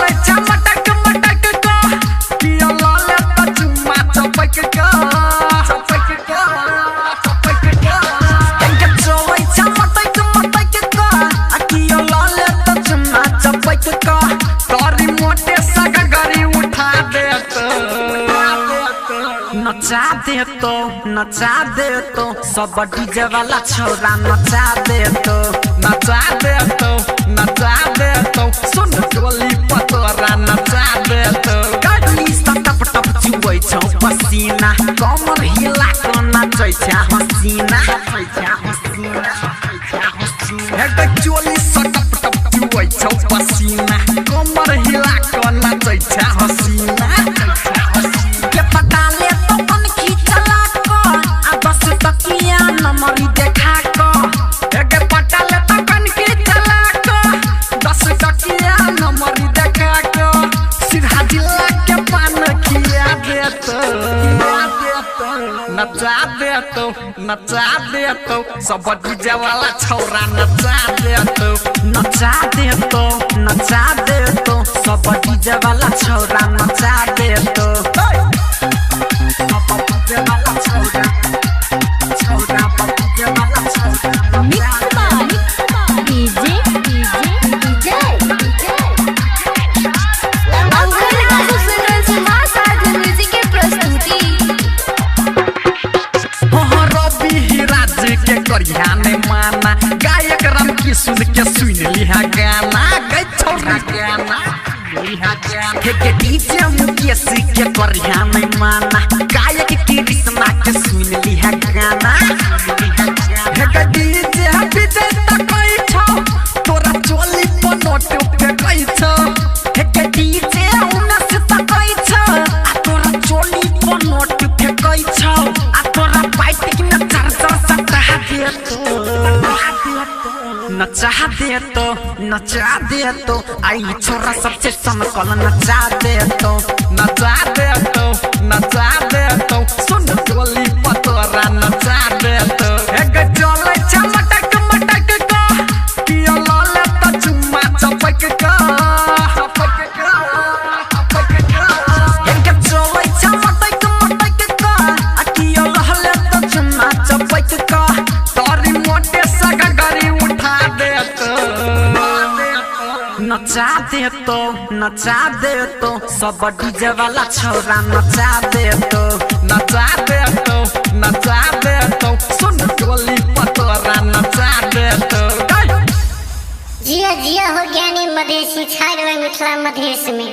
चलै छ मटक मटक क किया लाले त चुम्मा चपक क चपक क चपक क। हे चलै छ मटक मटक क आ किया लाले त चुम्मा चपक क। तोरी मोटे सगरी उठा देत नचा देतो नचा देतो सब डीजे वाला छोरा नचा देतो नचा देतो नचा देतो सुन गोली पतोरा नचा देतो। गली से टप टप चुबै छौ पसीना कमर हिला क नाचै छ हसीना। हे चोली से टप टप चुबै छौ पसीना कमर हिला क नाचै छ हसीना। के पटाले तो कन खींचला क आ 10 टकिया नमरी देखा क। हे पटाले तो कन खींचला क 10 टकिया नमरी देखा क। सीधा जिला के पान खिया देतो नचा देतो नचा देतो सब डीजे वाला छौरा नचा देतो नचा देतो नचा देतो सब डीजे वाला छौरा नचा देतो। Mix by DJ DJ DJ Ankur का सुन मां साधु म्यूजिक की प्रस्तुति। रवि राज के करिया ने माना गायक राम किशुन के सुन लिहा गाना गै छौरा गाना। हे के डीजे मुकेश के करिया ने माना गायक कृष्णा के सुन लिहा गाना। हे के डीजे विजय तकै छौ तोरा चोली पर नोट फेकै छौ। हे के डीजे उमेश तकै छौ आ तोरा चोली पर नोट फेकै छौ आ तोरा पाइट में चार्जर सटा देतो नचा देतो नचा देतो आई छोरा सबसे समकल नचा देतो नचा देतो नचा देतो सुन गोली पतोरा नचा देतो। हे चलै छ मटक मटक क किया लाले त चुम्मा चपक क चपक क चपक क। हे चलै छ मटक मटक क आ किया लाले त चुम्मा चपक क। तोरी मोटे सगरी उठा देतो नचा देतो नचा देतो सब डीजे वाला छोरा नचा देतो नचा देतो नचा देतो सुन गोली पतोरा नचा देतो। जिया जिया हो ज्ञानी मधेसी छा गेलै मिथिला मधेश में।